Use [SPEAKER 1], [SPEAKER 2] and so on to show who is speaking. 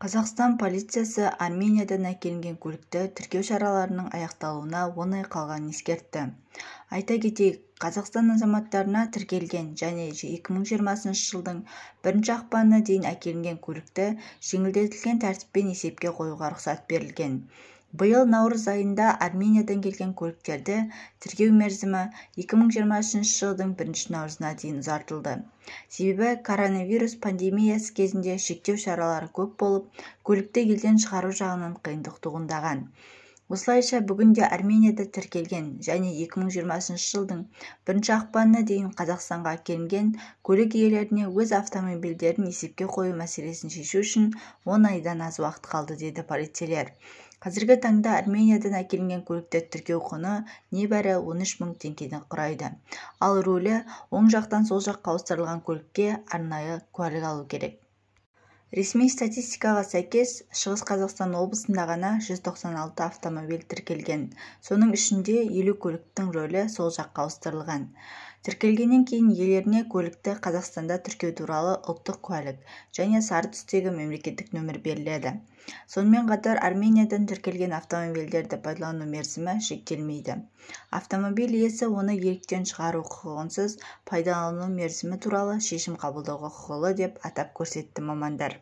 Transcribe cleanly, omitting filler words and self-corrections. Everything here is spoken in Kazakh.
[SPEAKER 1] Қазақстан полициясы Армениядан әкелінген көлікті тіркеу шараларының аяқталуына 10 ай қалғанын ескертті. Айта кетейік, Қазақстан азаматтарына тіркелген және 2020 жылдың 1 ақпанына дейін әкелінген көлікті жеңілдетілген тәртіппен есепке қоюға рұқсат берілген. Биыл наурыз айында Армениядан келген көліктерді тіркеу мерзімі 2023 жылдың 1 наурызына дейін ұзартылды. Себебі коронавирус пандемиясы кезінде шектеу шаралары көп болып, көлікті елден шығару жағынан қиындық туындаған. Осылайша, бүгінде Арменияда тіркелген және 2020 жылдың 1 ақпанына дейін Қазақстанға әкелінген көлік иелеріне өз автомобильдерін есепке қою мәселесін шешу үшін 10 айдан аз уақыт қалды, деді полицейлер. Қазіргі таңда Армениядан әкелінген көлікті тіркеу құны небәрі 13 мың теңгені құрайды. Ал рулі оң жақтан сол жаққа ауыстырылған көлікке арнайы куәлік алу керек. Ресми статистикаға сәйкес, Шығыс Қазақстан облысында ғана 196 автомобиль тіркелген. Соның ішінде 50 көліктің рулі сол жаққа ауыстырылған. Тіркелгеннен кейін иелеріне көлікті Қазақстанда тіркеу туралы ұлттық куәлік және сары түстегі мемлекеттік нөмір беріледі. Сонымен қатар Армениядан тіркелген автомобильдерді пайдалану мерзімі шектелмейді. Автомобиль иесі оны иеліктен шығару құқығынсыз пайдалану мерзімі туралы шешім қабылдауға құқылы, деп атап көрсетті мамандар.